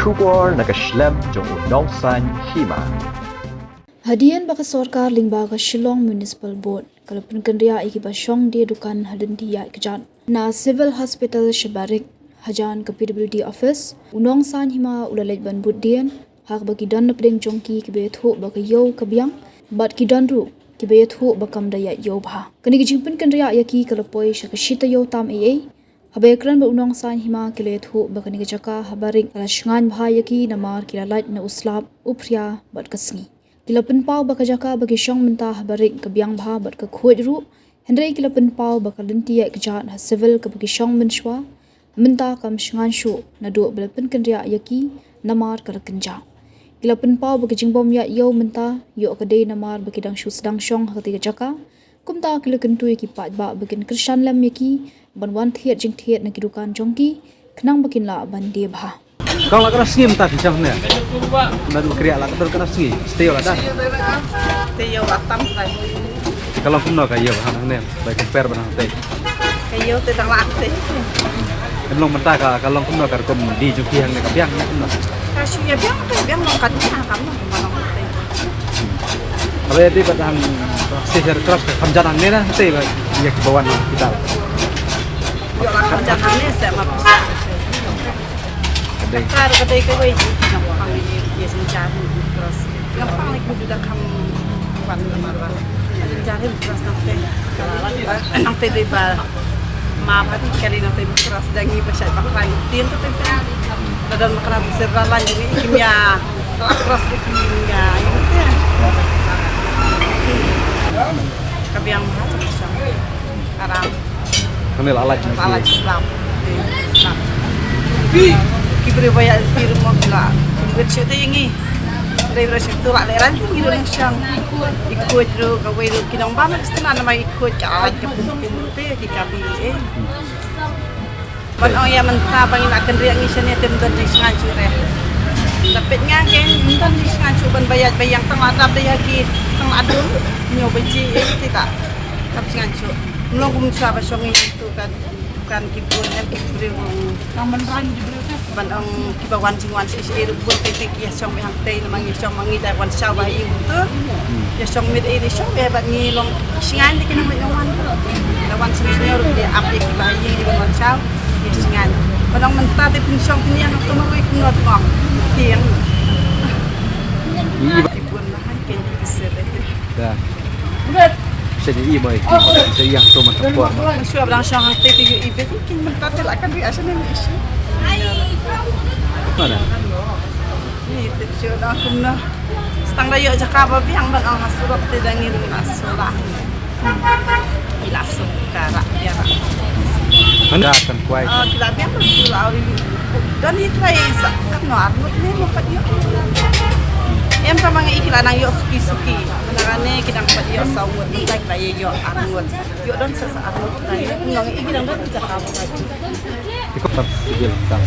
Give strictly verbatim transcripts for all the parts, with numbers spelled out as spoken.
Khubor na ka shlem jong u Nongsaiñ Hima. Hadien ba ka sorkar lyngba ka Shillong Municipal Board ka la pynkynriah ïa kiba shong die dukan ha lynti ïaid kjat na Civil Hospital sha Barik, hajan ka P W D office, u Nongsaiñ Hima u la leit ban bud dien ha kaba ki don na pdeng jong ki kiba ïathuh ba ka ïew ka biang bad ki don ruh kiba ïathuh ba kam da ïaid ïew bha. Kane ka jingpynkynriah ïa ki ka la poi sha ka shi taïew tam eiei. Haba ïakren bad u Nongsaiñ Hima ki la ïathuh ba kane ka jaka ha Barik ka la shngaiñ bha ïa ki namar ki la lait na u slap, u phria bad ka sngi. Ki la pynpaw ba ka jaka ba ki shong mynta ha Barik ka biang bha bad ka khuid ruh, hynrei ki la pynpaw ba ka lynti ïaid kjat ha Civil kaba ki shong mynshuwa mynta kam shngaiñ shuh naduh ba la pynkynriah ïa ki namar ka la kynjah. Ki la pynpaw ba ka jingbym ïaid ïew mynta ïoh ka dei namar ba ki dang shu sdang shong ha katei ka jaka. Kumta ki la kyntu ïa ki paidbah ba kin kyrshan lem ïa ki ban wan thied jingthied na ki dukan jong ki khnang ba kin lah ban die bha. Kong la ka sngi mynta phi shong ne. Mynta ka kriah la ka don ka sngi. Stay la da. Te ïew la tam tai. Ka long kumno ka ïew hangne. Bai compare ban hangtei. Ka ïew te dang la tei. Em long mynta ka, ka long kumno ka rukom die jong phi hangne ka biang ne kumno. Ka shu ïa biang te biang long ka die ha ka long kumno. Haba ïa dei bad hang shisha Red Cross ka kham jan hangne na, te ba ïa ki ba wan hospital. Ïoh la kham jan hangne se ma pisa. Ka dei. Ka ka dei kawei ji ki nongpang ïa shisha Red Cross. Nongpang ïa ki ju da kham wan namar ba. Jan Red Cross nangte. Nangte dei ba ma ba ti kali nangte Red Cross da ngi ba shait ba khlaiñ. Tien to te. Ba don ba khlaiñ sir ba lan ji ki mia. Red Cross ki mia. Ka biang ba. Aram. Kane la lait. La lait slap. Slap. Ki briew ba ïa phi ruh mo ki la. Wit shu te ngi. Dei ruh shu tu la le ran ki ruh nang shang. I khuid ruh kawei ruh ki nong ba na kstena namar i khuid ka lait ka pum pum ruh te ki kali eh. Ban ong ïa mynta ba ngi la kynriah ngi shane te ym don jingshngaiñ shuh re. Te peit nga ke ym don jingshngaiñ shuh ban ba ïaid ba ïeng tang la dap da ïa ki tang la dum. Ñiew ba ji eh te ta. Kam shngaiñ shuh. Mlong kum sha ba shong ngi tu kan. Kan ki bun em ki briew. Ban ong kiba wan jingwan shi shi ruh bun te te ki ïa shong bha hangtei namar ngi shong ma ngi da wan shaw bha ïing tu. Ïa shong miet ei dei shong bha bad ngi long shngain te ki nang leit wan. Da wan shi shi ruh dei ap ïa ki bha ïing dei wan shaw. Ïa shngain. Ban ong mynta te pynshong pynïang tu ma ngi kumno tu ong. Tieng. Ki bun bha hangtei ki sir te. Da. Sa ïa i mo i ki mo sa ïa to man ka por mo. Shuwa ba dang shong hangtei te ïohi beit ki mynta te la kan ri asha ne mi shi. Mana? Ni te shuwa dang kumno. Stang da ïoh jaka ba biang ban ong ha surok te dang ngi ruh na surok. Ki la suk ka rak ïa rak. Anda kan kuai. Ah, ki la biang ki la uri. Don hi trai sa katno arngut ne mo pat ïoh. Em tama ngi ki la nang ïoh suki suki. Nang ane ki dang pat ïoh saw ngut. Nang ki la ïoh arngut. Ïoh don sa sa arngut. Nang ngi ki dang don jaka ba. Ki ko pat ki bil ta.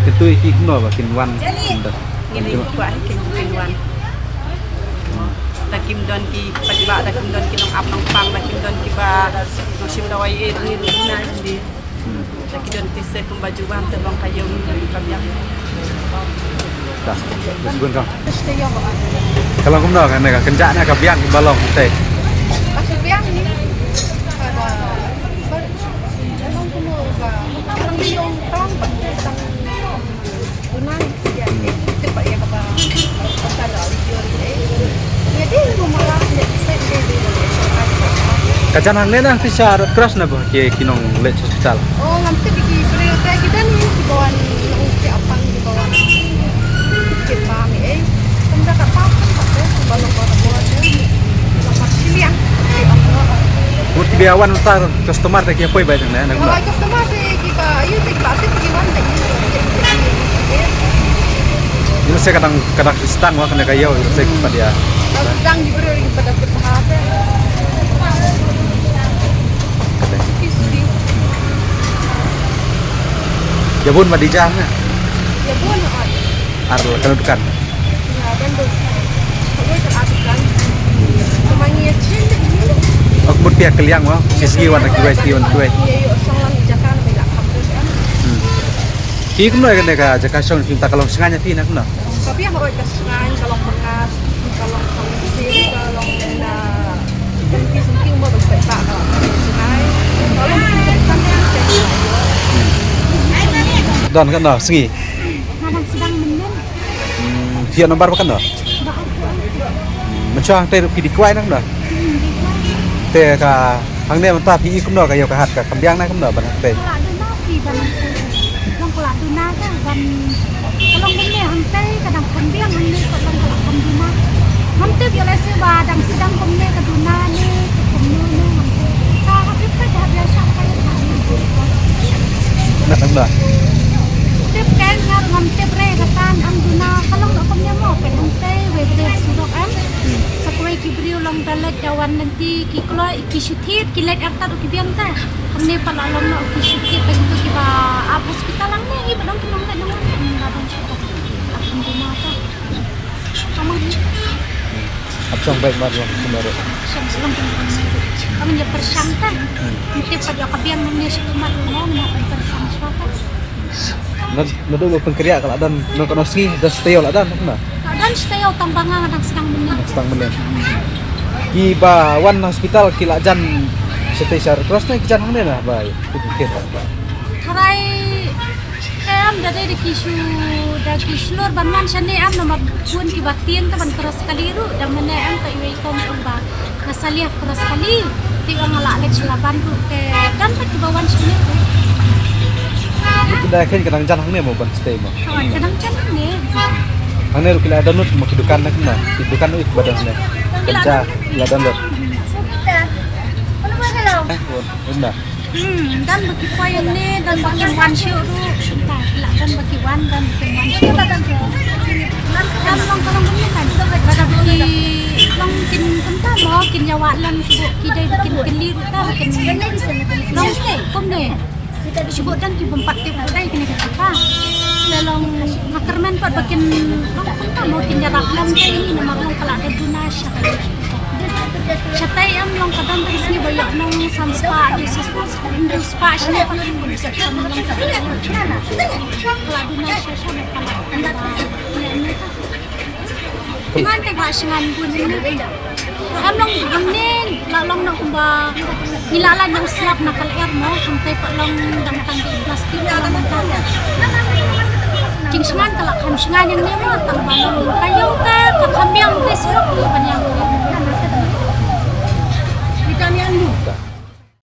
Ki tu ki kumno ba kin wan. Ngi ni kwa hi kin kin wan. Da kim don ki paidbah, da kim don ki nong ap nong pang, da kim don kiba nong shim dawai eh, ngi ruh na jindi. Da ki don ki se kumba ju wan te long ka ïew ngi ruh ka biang. Ka. Bun ka. Ka long kumno ka ne ka kynjah ne ka biang ba long te. Ka biang ni. Ka da. Ka long kumno ka. Ka long biang tang ba tang. Ka jan hangne na phi sha Red Cross na ba ki ki nong leit hospital. Oh, ngam tip ki briew te ki dan ki bawan nong ki apang ki bawan. Ki pang eh. Kam da ka pa ka pa ba long ba ba. Ba shiliang. Mut ki biawan ta customer te ki poi ba jang ne na. Customer te ki ba yu te ki ba te ki wan te ki. Yu se kadang kadang stang wa kane ka ïew yu se ki padia. Kadang di bro yu pada ke pahate. Ïa bun ma di jang na. Ïa bun. Ar la kan dukan. Ak mut pia kaliang wa, sisgi wan kiwai sisgi wan kiwai. Hmm. Ki kumno ïa kane ka jaka shong phi mynta, ka long shngaiñ ïa phi ne kumno? Ka biang ruh ka shngaiñ, ka long pyngngad, ka long kongsan, ka long na jong ki jong ki mo ba spek ba ka shngaiñ. Ka long ki jong ki jong ki. Don katno sngi? Nga dang sdang mynnin. Hmm, phi ïoh nambar ba katno? Ba ar ko. Hmm, mynshuwa hangtei ruh phi dei kwai ne kumno? Hmm, dei kwai. Te ka hangne mynta phi i kumno ka ïew ka hat, ka kham biang ne kumno ban hangtei? Ka la duna phi ban hangtei. Long ka la duna ka ban, ka long kumne hangtei ka dang kham biang, hangne ka long ka la kham duna. Ngam tip ïa lei shuh ba dang sdang kumne ka duna ne ka kumno ne ngam tip. Sa ha tip ka da biang sha ka ïa ka. Na kumno? Tip ka nga ngam tip re ka tan ang duna ka long ka kumne mo, peit hangtei wei beit surok em. Hmm. Sa kawei ki briew long da leit da wan lynti ki kloi ki shu thied, ki leit artat u ki biang ta. Hangne pat la long noh ki shu thied, ba kito kiba ap hospital hangne hi ba dang ki long leit nang wan. Ba dang shu ta. Ap duna ta. Amang hi. Ap shong beit mar long kumno ruh. Shong long kumno ruh. Amang ïa pyrshang ta. Hmm. Nte pat ïa ka biang hangne shi khmat ruh mo, ngin ïa pyrshang shwa ta. Naduh ba pynkynriah ka la don, don katno sngi, don shatei ïew la don, kumno? La don shatei ïew tang ba nga nga dang sdang mynnin. Dang sdang mynnin. Kiba wan hospital ki la jan shatei sha Red Cross ne ki jan hangne na ba. Tharai em da dei da ki shu, da ki shlur ban wan shane em, namar bun kiba tieng ta ban cross kali ruh, da mynne em ta iwei kong ong ba nga sa leit cross kali, te ong nga la leit sha Laban ruh, te don pat kiba wan shane ruh. Te da khein ka dang jan hangne mo ban shatei mo? Ka dang jan hangne. Hangne ruh ki la don lut mo ki dukan ne kumno? Ki dukan ruh kiba don hangne. Ki la don. Ki la don lut. Eh, oh, unda. Hmm, don ba ki poi hangne, don ba kim wan shuh ruh. Ki la don ba ki wan, don ba kim wan shuh. Don long ka long kumne kan. Ba da ba ki long kin kumta mo, kin ïa wad lem shuh, ki dei ba kin kylli ruh ta, ba kin long kumne. Shu don ki bym pat tip ruh dei kine ki kata. Lei long nga kyrmen pat ba kin long kumta mo, kin ïarap lem te ini namar long ka la da duna sha. Shatei em long ka don tang sngi ba ïoh nong san spah, hynriew spah, hynriew spah shane pat. Ka la duna sha sha ba ka la. Ngan te ba shngan bun ni. Am long hangne la long noh kumba ngi la lait na u slab na ka lyer mo, hangtei pat long dang tang ki plastik ka long tang. Jingshngan ka la kham shngan ïa ngi mo, tang ba long ka ïew ka, ka kham biang te surok ki ban ïa ngi.